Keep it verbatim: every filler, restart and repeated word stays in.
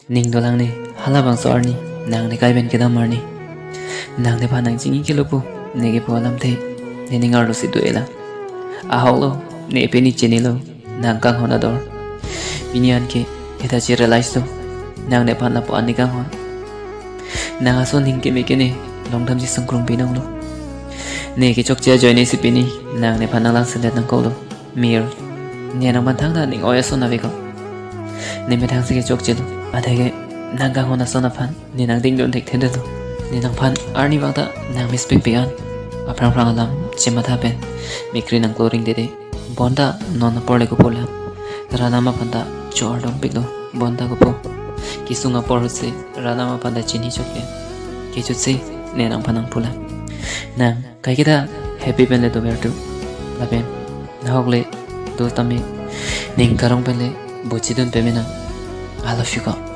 Ning dolang ne, halabangso arni, nang nekai pen kedam arni. Nang nephan nang chini kilo pu, ne kepu alamthe, ne ning arlo si do-elang. Ahok lo, ne pini chinilo, nang kanghon ador. Pini anke, ita che realize do, nang nephan lapu-an ne kanghon. Nang ason ning keme ke ne, longdam si sungkrung pinong lo. Ne kechokche ajoine si pini, nang nephan nang langselet nangkok lo. Mir, ne nangphan thangta ning oi ason ave ko. Ne methang si kechokche lo. Atheke nang kanghon ason aphan ne nang dingdun thekthe detlo. Ne nangphan arnivang ta nang mispik pik an. Aphrang phrang alam chematha pen mikri nang kloring dede. Bonta non apor le kopulang. Ranam aphan ta chor dong piklo. Bonta kopu. Kesung apor ahut si Ranam aphan ta chini chokle. Kejut si ne nangphan nang pulang. Nang kaiketa happy pen le dover tu. Lapen nahok le do tame ning karong pen le bochidun peme nang. I love you ko.